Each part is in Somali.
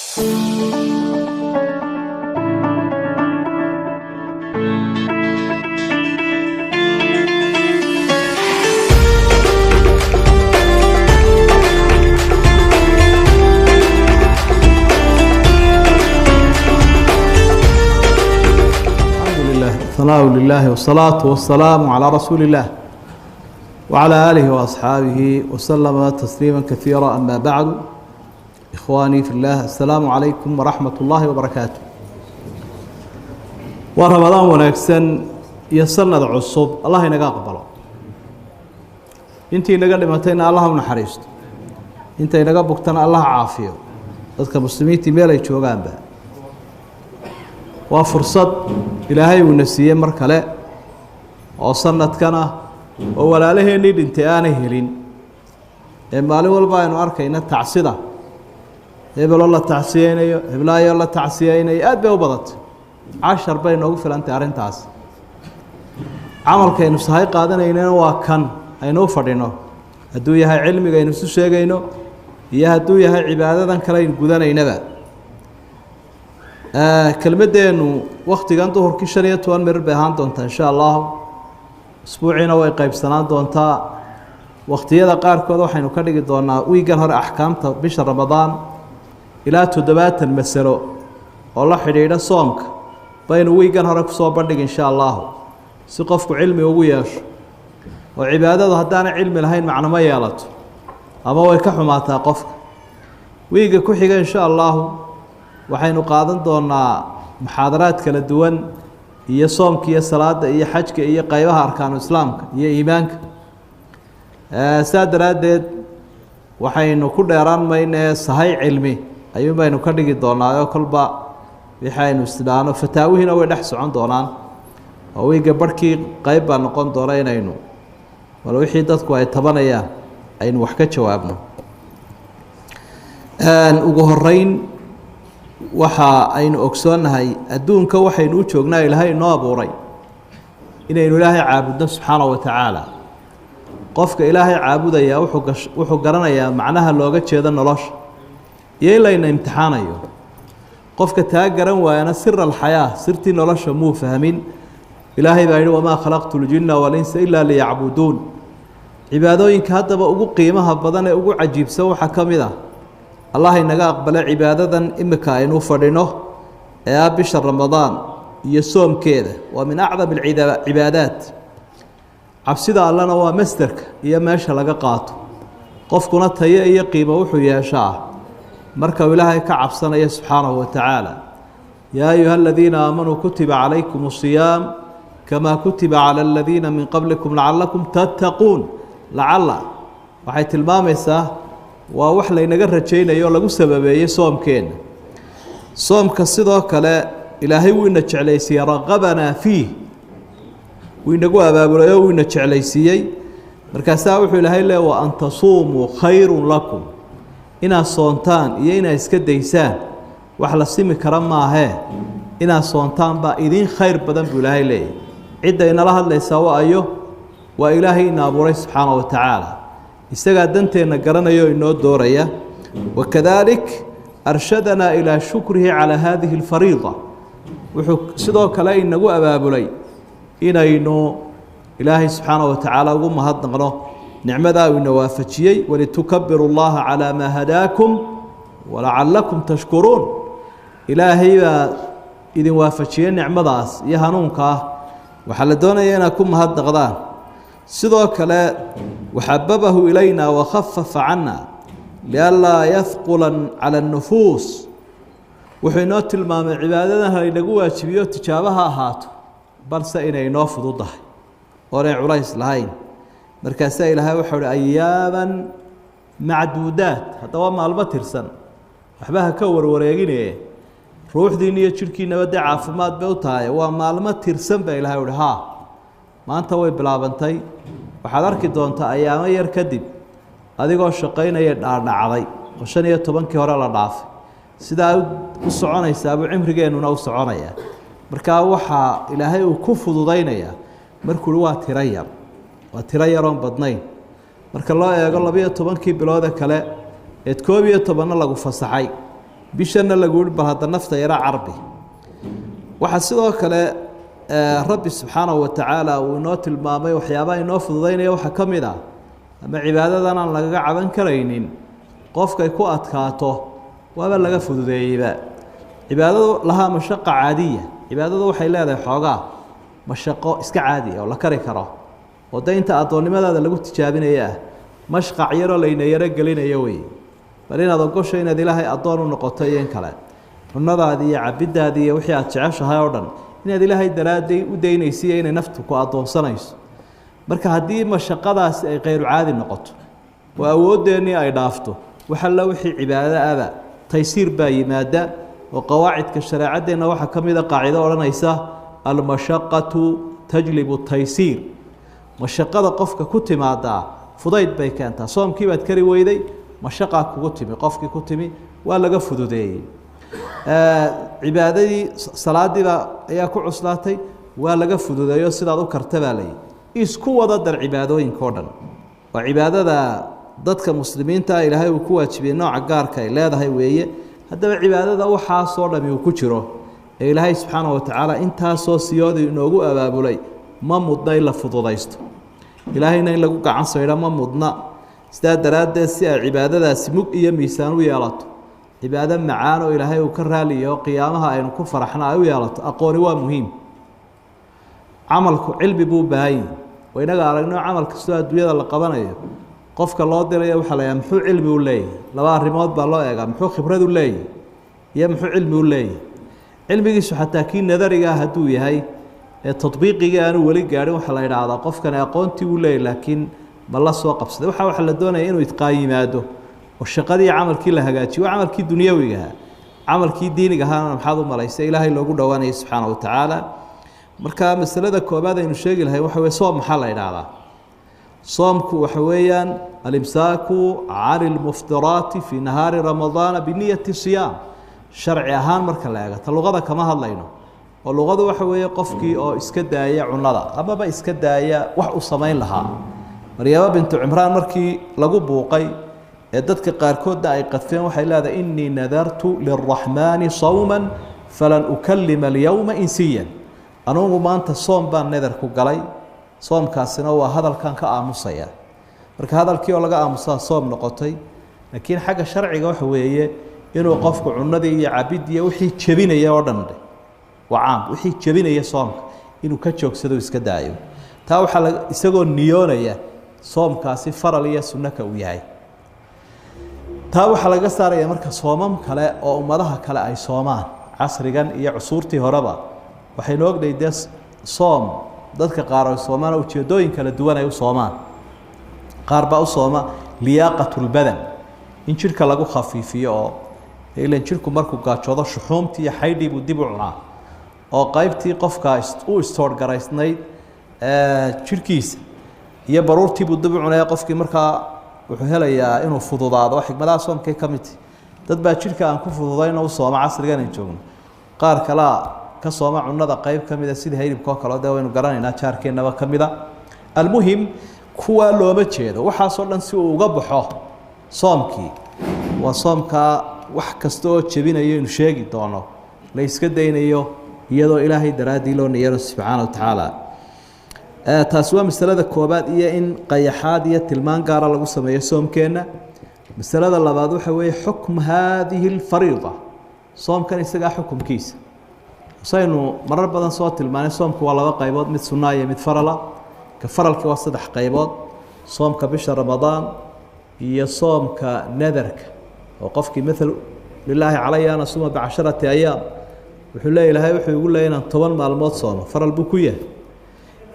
الحمد لله ثناء لله والصلاة والسلام على رسول الله وعلى آله وأصحابه وسلم تسليما كثيرا. أما بعد، إخواني في الله، السلام عليكم ورحمة الله وبركاته. Waa Ramadaan wanaagsan iyo sanad cusub. Allah inaga aqbalo, intii inaga dhimatayna Allah u naxariisto, inta inaga bugtana Allah caafiyo. Dadka muslimiintii meel ay joogaanba, waa fursad Ilaahay uuna siiyey mar kale oo sanadkana oo walaalaheennii dhintay aanay helin, ee maalin walba aynu arkayna tacsida, hebeloo la tacsiyeynayo, heblaayoo la tacsiyeynayo, aad bay u badatay. Cashar bay noogu filantay arrintaas. Camalkaynu sahay qaadanaynana waa kan aynu u fadhino, hadduu yahay cilmiga aynu isu sheegayno iyo hadduu yahay cibaadadan kale aynu gudanaynaba. Kelmaddeenu waktigan duhurkii 15 mirir bay ahaan doontaa, insha allahu. Usbuuciina way qaybsanaan doontaa. Wakhtiyada qaarkood waxaynu ka dhigi doonaa wiigan hore axkaamta bisha Ramadaan, ilaa 70 masalo oo la xidhiidha soomka baynu wiigan hore kusoo bandhigi, insha allahu, si qofku cilmi ugu yeesho. Oo cibaadadu haddaanay cilmi lahayn macno ma yeelato ama way ka xumaataa qofka. Wiiga ku xiga, insha allahu, waxaynu qaadan doonaa muxaadaraad kala duwan iyo soomka iyo salaada iyo xajka iyo qaybaha arkaanu islaamka iyo iimaanka. Saa daraaddeed waxaynu ku dheeraan maynee, sahay cilmi ayuun baynu ka dhigi doonaa oo kolba wixii aynu isdhaano. Fataawihiina way dhex socon doonaan, oo wiiga barhkii qayb baa noqon doona inaynu wal wixii dadku ay tabanayaan aynu wax ka jawaabno. Ugu horeyn, waxa aynu ogsoonnahay adduunka waxaynu u joognaa, Ilaahay inoo abuuray, inaynu Ilaahay caabudno subxaana wa tacaala. Qofka Ilaahay caabudayaa wuxuu garanayaa macnaha looga jeedo nolosha iyo in layna imtixaanayo. Qofka taa garan waayana sir alxayaa, sirtii nolosha, muu fahmin. Ilaahay baa yihi: "Wamaa khalaqtu ljinna walinsa ilaa liyacbuduun." Cibaadooyinka haddaba ugu qiimaha badan ee ugu cajiibsan waxaa ka mid ah, Allah inaga aqbale, cibaadadan imika aynu fadhino ee ah bisha Ramadaan iyo soomkeeda. Waa min acdam alcibaadaat. Cabsida Allana waa masderka iyo meesha laga qaato. Qofkuna tayo iyo qiimo wuxuu yeeshaa marka uu Ilaahay ka cabsanayo subxaanahu wa tacaala. "Yaa ayuha aladiina aamanuu kutiba calaykum asiyaam kamaa kutiba cala aladiina min qablikum lacalakum tattaquun." Lacalla waxay tilmaamaysaa waa wax laynaga rajaynayo o lagu sababeeyey soomkeenna. Soomka sidoo kale Ilaahay wuu ina jeclaysiiyey, raqabanaa fiih, wuu inagu abaabulay oo wuu ina jeclaysiiyey. Markaasaa wuxuu Ilaahay leey: "Wa an tasuumuu khayrun lakum." Inaad soontaan iyo inaad iska daysaan wax la simi kara maahee, inaad soontaan baa idiin khayr badan, buu Ilaahay leeyahy. Cidda inala hadlaysaa waa ayo? Waa Ilaahay ina abuuray subxaana wa tacaala. Isagaa danteenna garanaya oo inoo dooraya. Wakadalik arshadanaa ilaa shukrihi calaa hadihi alfariida. Wuxuu sidoo kale inagu abaabulay inaynu Ilaahay subxaana wa tacaala ugu mahadnaqno nicmadaa uu ina waafajiyey. "Walitukabiru llaha calaa maa hadaakum walacalakum tashkuruun." Ilaahay baa idin waafajiyey nicmadaas iyo hanuunka ah, waxaa la doonaya inaad ku mahadnaqdaan. Sidoo kale waxababahu ilayna wakhafafa cana lianlaa yahqula cala الnufuus. Wuxuu inoo tilmaamay cibaadadan haynagu waajibiyo, tijaabaha ahaato, balse inay inoo fududahay oonay culays lahayn. Markaasaa Ilaahay waxau uhi: "Ayaaman macduudaat." Haddaba maalmo tirsan, waxba ha ka warwareegine, ruuxdiina iyo jidhkiinaba dee caafimaad bay u tahay. Waa maalmo tirsan baa Ilahay uhi. Haa, maanta way bilaabantay. Waxaad arki doontaa ayaamo yar kadib adigoo shaqaynaya dhaadhacday oo 15-kii hore la dhaafay. Sidaa u soconaysaabuu cimrigeennuna u soconaya. Markaa waxaa Ilaahay uu ku fududaynayaa markuu uhi waa tiro yar, waa tiro yaroon badnayn marka loo eego 12-kii biloode kale eed 11-na lagu fasaxay. Bishana lagu yihi bal hadda nafta yara carbi. Waxaa sidoo kale Rabbi subxaanahu wa tacaala uu inoo tilmaamay waxyaabaha inoo fududaynaya. Waxaa ka mid ah ama cibaadadan aan lagaga caban karaynin, qofkay ku adkaato waaba laga fududeeyeyba. Cibaadadu lahaa mashaqa caadiya, cibaadadu waxay leedahay xoogaa mashaqo iska caadiya oo la kari karo, oo de inta addoonnimadaada lagu tijaabinaya ah, mashqac yaroo layna yaro gelinayo wey, bal inaad ogosho inaad Ilaahay addoon u noqoto iyo in kale, cunadaadii iyo cabiddaadii iyo wixii aad jeceshahay oo dhan inaad Ilaahay daraadday u daynaysiiyo inay naftu ku addoonsanayso. Marka haddii mashaqadaasi ay khayru caadi noqoto oo awooddeenii ay dhaafto, wax alla wixii cibaado aba taysiir baa yimaada. Oo qawaacidka shareecaddeenna waxaa ka mida qaacido odhanaysa almashaqatu tajlibu taysiir, mashaqada qofka ku timaadaa fudayd bay keentaa. Soomkii baad kari weyday, mashaqaa kugu timi, qofkii ku timi waa laga fududeeyey. Cibaadadii salaadiibaa ayaa ku cuslaatay, waa laga fududeeyo, sidaad u karta baa layihi. Isku wada dar cibaadooyinka o dhan, oo cibaadada dadka muslimiinta Ilaahay uu ku waajibiyey nooca gaarka ay leedahay weeye. Haddaba cibaadada waxaasoo dhami uu ku jiro ee Ilaahay subxaana wa tacaala intaasoo siyoodii inoogu abaabulay ma mudna in la fududaysto, Ilaahayna in lagu gacan saydho ma mudna. Sidaa daraaddeed, si ay cibaadadaasi mug iyo miisaan u yeelato, cibaado macaan oo Ilaahay uu ka raaliyaho, qiyaamaha aynu ku faraxno ay u yeelato, aqooni waa muhiim. Camalku cilmi buu baahan yahi. Oo inaga aragno camal kastoo adduunyada la qabanayo, qofka loo dirayo waxaa la yaha muxuu cilmi u leeyahy. Laba arrimood baa loo eegaa: muxuu khibrad u leeyahy iyo muxuu cilmi u leeyahy. Cilmigiisu xataa kii nadarigaa hadduu yahay ee tadbiiqigii aanu weli gaadhin, waxaa la idhaahdaa qofkani aqoontii uu leeyahy, laakiin ma la soo qabsaday? Waxa la doonaya inuu itqaan yimaado oo shaqadii camalkii la hagaajiyo. Waa camalkii dunyawigaha, camalkii diiniga ahaana maxaad u malaysa Ilaahay loogu dhowaanayay subxaana wa tacaala? Marka masalada koobaad aynu sheegi lahay waxa wey soom maxaa la idhaahdaa? Soomku waxa weeyaan alimsaaku can ilmuftiraati fii nahaari ramadaana biniyati siyaam. Sharci ahaan marka la eego, ta luqada kama hadlayno, oo luqadu waxa weeye qofkii oo iska daaya cunada amaba iska daaya wax uu samayn lahaa. Maryamo bintu Cimraan markii lagu buuqay ee dadka qaarkoodna ay qadfeen, waxay leedahay: "Inii nadartu liraxmaani sawma falan ukalima alyowma insiyan." Anugu maanta soom baan nadar ku galay, soomkaasina waa hadalkan ka aamusaya. Marka hadalkii oo laga aamusaa soom noqotay. Laakiin xagga sharciga waxa weeye inuu qofku cunadii iyo cabidii wixii jebinaya oo dhan, waa caam, wixii jebinaya soomka inuu ka joogsado, iska daayo. Taa waxaa la isagoo niyoonaya soomkaasi faral iyo sunnaka uu yahay. Taa waxaa laga saaraya marka soomam kale oo ummadaha kale ay soomaan casrigan iyo cusuurtii horeba. Waxaynu ognahay dee soom dadka qaar ay soomaan oo ujeedooyin kala duwan ay u soomaan. Qaar baa u sooma liyaaqatulbadan, in jidhka lagu khafiifiyo, oo ilan jidhku markuu gaajoodo shuxuumtii iyo xaydhii buu dib u cunaa, oo qaybtii qofka u istoorgaraysnayd jidhkiisa iyo baruurtii buu dib u cunaya. Qofkii markaa wuxuu helayaa inuu fududaado. Xikmadaha soomkay ka mid tahi. Dad baa jidhka aan ku fududayno u sooma casrigan aan joogno. Qaar kalea ka sooma cunada qayb ka mida, sida hilibka oo kale, dee waynu garanaynaa, jaarkeennaba ka mida. Almuhim, kuwaa looma jeedo. Waxaasoo dhan si uu uga baxo soomkii waa soomkaa wax kasta oo jebinayo inu sheegi doono la iska daynayo, iyadoo Ilaahay daraaddii loo niyaro subxaana wa tacaala. Taasi waa masalada koobaad, iyo in qayaxaad iyo tilmaan gaara lagu sameeyo soomkeenna. Masalada labaad waxa weeye xukm haadihi alfariida, soomkan isagaa xukumkiisa. Saynu marar badan soo tilmaanay, soomku waa laba qaybood: mid sunaa iyo mid farala. Ka faralkii waa saddex qaybood: soomka bisha Ramadaan iyo soomka nadarka, oo qofkii maal lilaahi calaya an asuma bicasharati ayaam, wuxuu leeya Ilahay wuxuu igu leeyay inaan 10 maalmood soomo, faral buu ku yahay,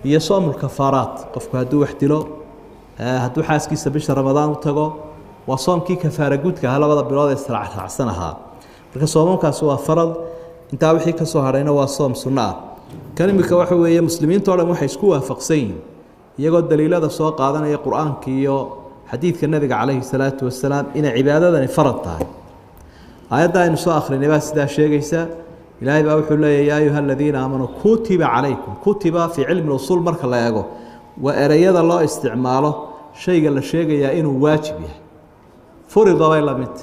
iyo soomulkafaaraat, qofku hadduu wax dilo, hadduu xaaskiisa bisha Ramadaan u tago, waa soomkii kafaara guudka ahaa labada bilood ee israacraacsan ahaa. Marka soomamkaasi waa faral, intaa wixii ka soo hadhayna waa soom sunno ah. Kan imika waxa weeye muslimiinta o dhan waxay isku waafaqsan yihiin, iyagoo daliilada soo qaadanaya Qur-aanka iyo xadiidka Nebiga calayhi salaatu wasalaam, inay cibaadadani farad tahay. Aayadda aynu soo akhrinay baa sidaa sheegaysa. Ilaahay baa wuxuu leeyahy: "Yaa ayuha aladiina aamanuu kutiba calaykum." Kutiba fii cilmi usuul marka la eego waa ereyada loo isticmaalo shayga la sheegayaa inuu waajib yahay. Furida bay la midta,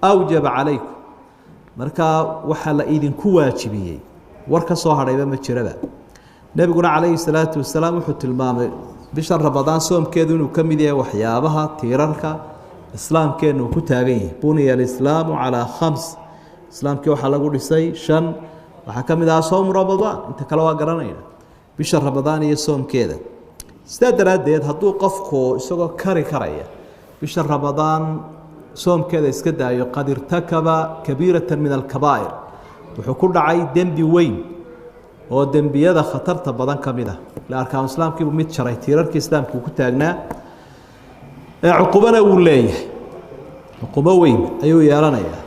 awjaba calaykum. Markaa waxaa la idinku waajibiyey, war ka soo hadhayba ma jiraba. Nebiguna calayhi salaatu wasalaam wuxuu tilmaamay bishan Ramadaan soomkeedu inuu ka mid yahay waxyaabaha tiirarka islaamkeennu uu ku taagan yahay. Buniya alislaamu calaa khams, islaamkii waxaa lagu dhisay shan, waxaa ka mid ahaa soomu Ramadaan. Inta kale waa garanayna, bisha Ramadaan iyo soomkeeda. Sidaa daraaddeed hadduu qofku isagoo kari karaya bisha Ramadaan soomkeeda iska daayo, qad irtakaba kabiirata min alkabaa'ir, wuxuu ku dhacay dembi weyn oo dembiyada khatarta badan ka mid ah. Ila arkaanu islaamkiibuu mid jaray, tiirarkii islaamkuu ku taagnaa. Ee cuqubana wuu leeyahay, cuqubo weyn ayuu yeelanayaa.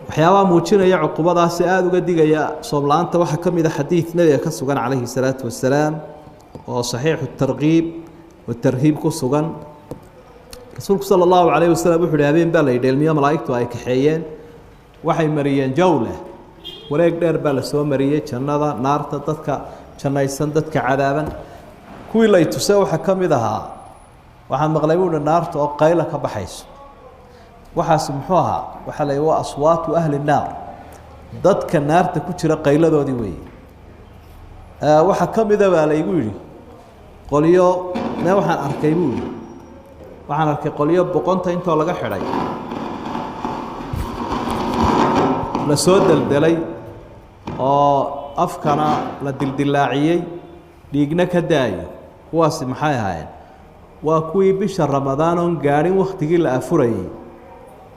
Waxyaabaha muujinaya cuqubadaasi aada uga digaya soom la-aanta waxaa ka mid a xadiid nebiga ka sugan calayhi salaatu wasalaam oo saxiixu tarkiib watarhiib ku sugan. Rasuulku sala allahu calayhi wasalam wuxu uhi habeen baa la yidhi dheelmiyo malaa'igtu ay kaxeeyeen, waxay mariyeen jawla, wareeg dheer baa la soo mariyey, jannada, naarta, dadka jannaysan, dadka cadaaban. Kuwii lay tuse waxaa ka mid ahaa, waxaan maqlay buuhi naarta oo qayla ka baxayso. Waxaas muxuu ahaa? Waxaa la waa aswaatu ahli naar, dadka naarta ku jira qayladoodii weeye. Waxaa ka mida baa laygu yidhi qolyo mee waxaan arkay buu yihi, waxaan arkay qolyo boqonta intoo laga xidhay la soo deldelay oo afkana la dildilaaciyey, dhiigna ka daayo. Kuwaasi maxay ahaayeen? Waa kuwii bisha Ramadaan oon gaadhin wakhtigii la afurayey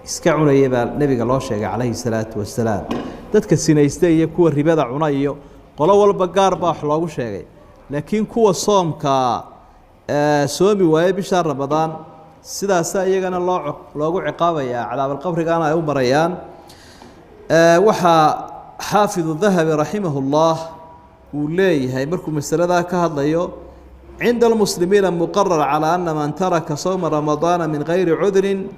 iska cunayay baa nebiga loo sheegay calayhi salaatu wasalaam. Dadka sinaysta iyo kuwa ribada cuna iyo qolo walba gaar baa wax loogu sheegay, laakiin kuwa soomka soomi waaye bisha Ramadaan sidaasaa iyagana loo loogu ciqaabayaa, cadaabalqabrigana ay u marayaan. Waxaa xaafidu Dahabi raximah ullah uu leeyahay markuu masaladaa ka hadlayo, cinda almuslimiina muqarar calaa ana man taraka sowma ramadaana min gayri cudrin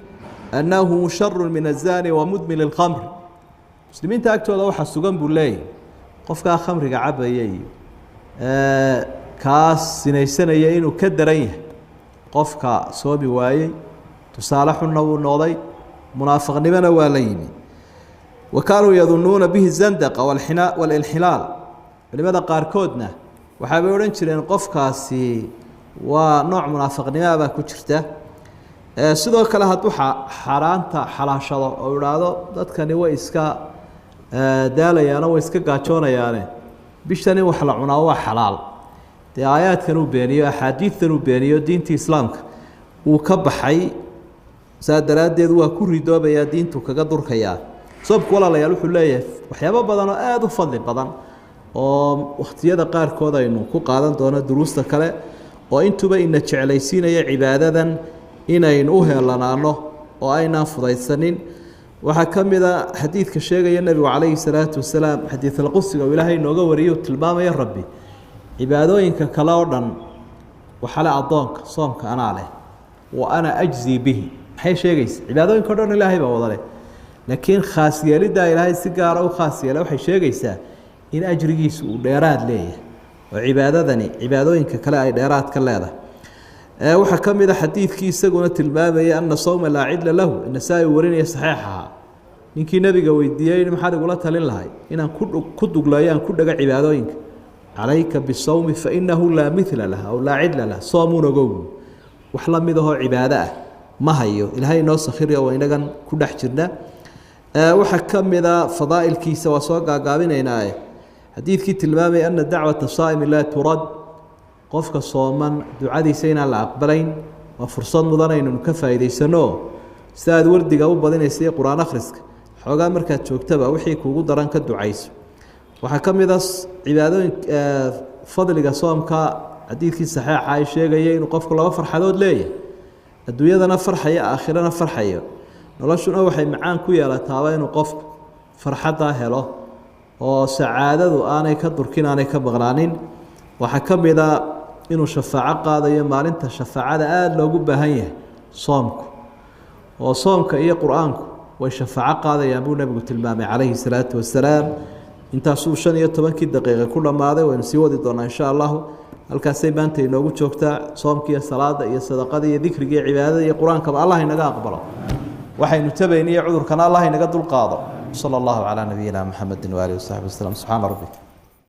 annahu sharu min azani wa mudmin lilkhamr. Muslimiinta agtooda waxaa sugan buu leeyahay qofkaa khamriga cabaya iyo kaas sinaysanaya inuu ka daran yahay qofka soomi waayey, tusaale xunna wuu noqday, munaafiqnimona waa la yimi. Wa kaanuu yadunuuna bihi zandaqa walilxilaal. Culimada qaarkoodna waxaabay odhan jireen qofkaasi waa nooc munaafiqnimoa baa ku jirta. Sidoo kale hadduu xaaraanta xalaashado oo idhaahdo dadkani way iska daalayaano, way iska gaajoonayaane, bishan in wax la cunaa waa xalaal, dee aayaadkan uu beeniyo, axaadiidtan uu beeniyo, diintii islaamka uu ka baxay. Saa daraaddeed waa ku ridoobayaa, diintu kaga durkayaa. Soomku walaalayaal wuxuu leeyahay waxyaabo badan oo aada u fadli badan oo wakhtiyada qaarkood aynu ku qaadan doono duruusta kale, oo intuba ina jeclaysiinaya cibaadadan inaynu u heelanaano oo aynaan fudaysanin. Waxaa ka mid a xadiidka sheegaya nebigu calayhi salaatu wasalaam, xadiid alqudsiga uu Ilaahay inooga wariyo, tilmaamaya rabbi cibaadooyinka kale oo dhan waxale addoonka, soomka anaa leh, wa ana ajzii bihi. Maxay sheegaysa? Cibaadooyinka o dhan Ilaahay baa wada leh, laakiin khaas yeeliddaa Ilaahay si gaara u khaas yeela waxay sheegaysaa in ajrigiisu uu dheeraad leeyahay oo cibaadadani cibaadooyinka kale ay dheeraad ka leedahay. Waxaa ka mid a xadiidkii isaguna tilmaamaya ana sawma laa cidla lahu, Nasaa-i uu warinaya saxiixaha, ninkii nebiga weydiiyey maxaad igula talin lahay inaan ku duglayo aan ku dhago cibaadooyinka, calayka bisawmi fainahu laa mila lah aw laa cidla lah, soomuun ogow wax la mid ahoo cibaado ah ma hayo. Ilaahay inoo sakhiriyo, waa inagan ku dhex jirna. Waxaa ka mida fadaa'ilkiisa, waa soo gaagaabinaynaaye, xadiidkii tilmaamaya ana dacwata saa'imi laa turad, qofka sooman ducadiisa inaan la aqbalayn. Waa fursad mudan aynanu ka faa'iidaysano. Si aad wardiga u badinaysa iyo qur-aan akhriska, xoogaa markaad joogtaba wixii kuugu daran ka ducayso. Waxaa ka mid a cibaadooyin fadliga soomka xadiidkii saxiixa ay sheegaya inuu qofku laba farxadood leeyahay, adduunyadana farxayo, aakhirana farxayo. Noloshuna waxay macaan ku yeelataaba inuu qofku farxaddaa helo oo sacaadadu aanay ka durkin, aanay ka maqnaanin. Waxaa ka mid a inuu shafaaco qaadayo maalinta shafaacada aada loogu baahan yahay soomku, oo soomka iyo qur-aanku way shafaaco qaadayaan buu nebigu tilmaamay calayhi salaatu wasalaam. Intaasuu 15kii daqiiqa ku dhammaaday, waynu sii wadi doonaa insha allahu. Halkaasay maanta inoogu joogtaa. Soomka iyo salaada iyo sadaqada iyo dikriga iyo cibaadada iyo qur-aankaba Allah inaga aqbalo, waxaynu tabayniyo cudurkana Allah inaga dulqaado. Sala allahu calaa nabiyina muxamedi waaalihi wasaxbi waslm. Subxaana rabbik.